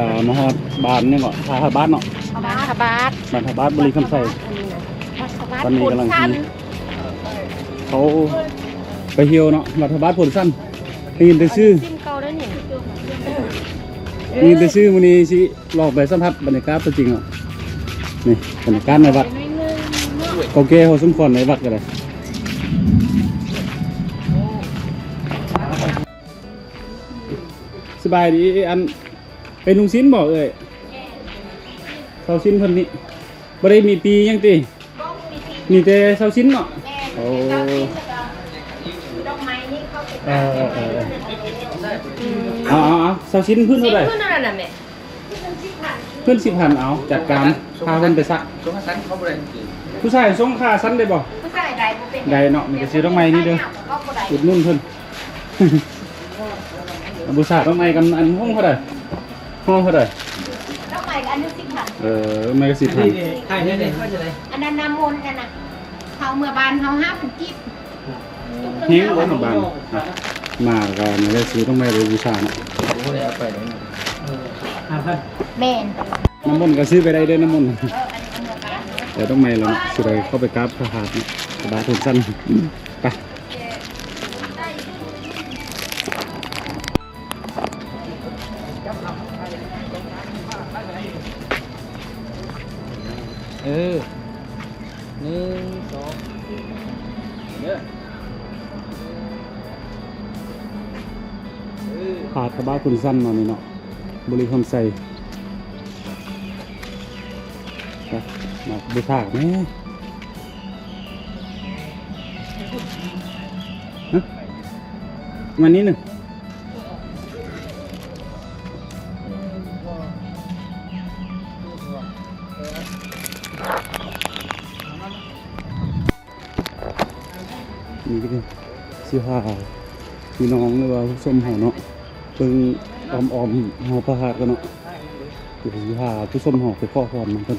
ອ່າ ມາຮອດບ້ານຫຍັງເກາະ ທ່າພະບາດເນາະ ບ້ານທ່າບາດ ບ້ານທ່າບາດ ບໍລິຄຳໄຊ. ຕອນນີ້ກຳລັງຊິເຂົ້າໄປທ່ຽວເນາະ ວັດທ່າບາດໂພນຊັນ. ໄດ້ຍິນແຕ່ຊື່ ໄດ້ຍິນແຕ່ຊື່. ມື້ນີ້ຊິລອງໄປສຳຜັດບັນຍາກາດຕົວຈິງເນາະ. ນີ້ບັນຍາກາດໃນວັດ ເກົ່າແກ່ພໍສົມຄວນໃນວັດກໍໄດ້. ສະບາຍດີ ອັນ ເປັນລຸງຊິນບໍ່ເອີຍ? ແມ່ນ ຊາວຊິນເພິ່ນນີ້ ບໍ່ໄດ້ມີປີ້ຫຍັງຕິ? ບໍ່ມີປີ້ ມີແຕ່ຊາວຊິນເນາະ. ແມ່ນ ໂອ້ ຊາວຊິນ ແລ້ວກໍຊື້ດອກໄມ້ນີ້ເຂົ້າໄປ. ເອີ ເອີ ເອີ ເອີ ອືມ ເອົາ ເອົາ ເອົາ ຊາວຊິນພື້ນເທົ່າໃດ? ພື້ນເທົ່ານັ້ນແຫຼະແມ່ ພື້ນສິບພັນ. ເອົາ ຈັດການ ພາເພິ່ນໄປຊັກ. ຊົງຄາຊັນເຂົາບໍ່ໄດ້ ຜູ້ຊາຍຊົງຄາຊັນໄດ້ບໍ່? ຜູ້ຊາຍໄດ້ ບໍ່ເປັນ ໄດ້ເນາະ. ນີ້ກໍຊື້ດອກໄມ້ນີ້ເດີ ອຸດໜູນເພິ່ນ. ອາ ບູຊາດອກໄມ້ກັນ ອັນ ຫ້ອງເທົ່າໃດ? ຫ້ອງເທົ່າໃດ? ດອກໄມ້ອັນໜຶ່ງສິບພັນ. ເອີ ດອກໄມ້ກໍສິບພັນ. ອັນນີ້ ອັນນັ້ນນ້ຳມົນ ອັນນັ້ນນະ ເຮົາເມືອບ້ານເຮົາຫ້າພັນກີບ. ແຮງບໍ່ນ້ຳບ້ານ ມາກໍນີ້ແຫຼະ ຊື້ດອກໄມ້ໄປບູຊາເນາະ. ບໍ່ໄດ້ເອົາໄປເລີຍ. ເອີ ຫ້າພັນ. ແມ່ນ ນ້ຳມົນກໍຊື້ໄປໄດ້ເດີ ນ້ຳມົນ. ເອີ ອັນນີ້ເມືອບ້ານເນາະ. ແລ້ວດອກໄມ້ແລ້ວເນາະ ຊິໄດ້ເຂົ້າໄປກາບພະທາດເນາະ ພະບາດໂພນຊັນ. ໄປ. ເອີ ໜຶ່ງ ສອງ ເດີ ເອີ ພາດພະບາດໂພນຊັນເນາະ ນີ້ເນາະ ບໍລິຄຳໄຊ. ມາ ມາບູຊາແດ່. ຮະ ມານີ້ໜຶ່ງ. ນີ້ກໍຊິພາພີ່ນ້ອງ ຫຼືວ່າຜູ້ຊົມເຮົາເນາະ ເບິ່ງອ້ອມໆ ຫໍພະທາດກ່ອນເນາະ. ດຽວຊິພາຜູ້ຊົມເຮົາໄປຂໍພອນນຳເພິ່ນ.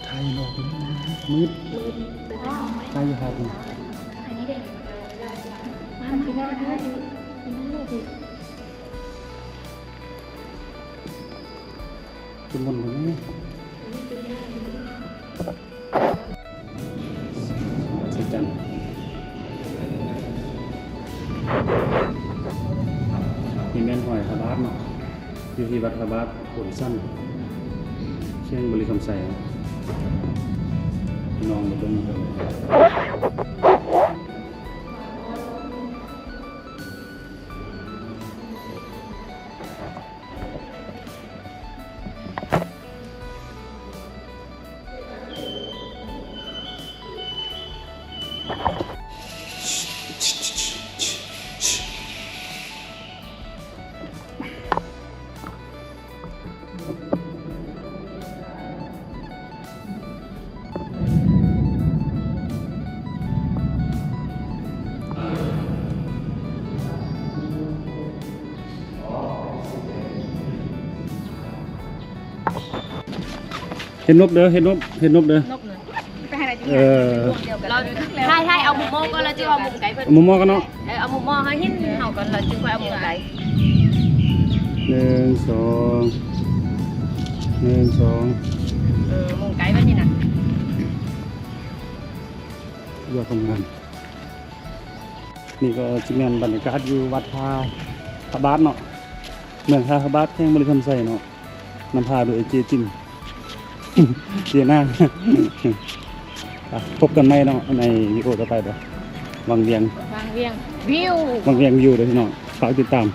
ຖ່າຍຢູ່ນອກ ມືດ ຖ່າຍຢູ່ພາດນີ້. ເປັນມົນບໍ່ແມ່ ສະຈັນ. ນີ້ແມ່ນຮອຍພະບາດເນາະ ຢູ່ທີ່ວັດພະບາດໂພນຊັນ ແຂວງບໍລິຄຳໄຊເນາະ ພີ່ນ້ອງມາເບິ່ງນຳກັນ. ນີ້ ເຮັດນົບເດີ ເຮັດນົບ ເຮັດນົບເດີ ນົບນະ ໄປໃຫ້ໄດ້ທີ່ ເອີ ລາວຖ່າຍ ຖ່າຍເອົາມຸມມອງກ່ອນ ລາວຈຶ່ງເອົາມຸມໄກເພິ່ນ ມຸມມອງກ່ອນເນາະ ເອີ ເອົາມຸມມອງ ເຮົາເຫັນເຮົາກ່ອນ ລາວຈຶ່ງຄ່ອຍເອົາມຸມໄກ ໜຶ່ງ ສອງ ໜຶ່ງ ສອງ ເອີ ມຸມໄກແບບນີ້ນະ ເລືອກຄວາມງາມ. ນີ້ກໍຊິແມ່ນບັນຍາກາດຢູ່ວັດທ່າພະບາດເນາະ ເມືອງທ່າພະບາດ ແຂວງບໍລິຄຳໄຊເນາະ ນຳພາໂດຍເຈຈິນ ເຈນາ ອ່ະ ພົບກັນໃໝ່ເນາະ ໃນວິດີໂອຕໍ່ໄປເດີ ວັງວຽງ ວັງວຽງວິວ ວັງວຽງວິວເດີພີ່ນ້ອງ ຝາກຕິດຕາມ.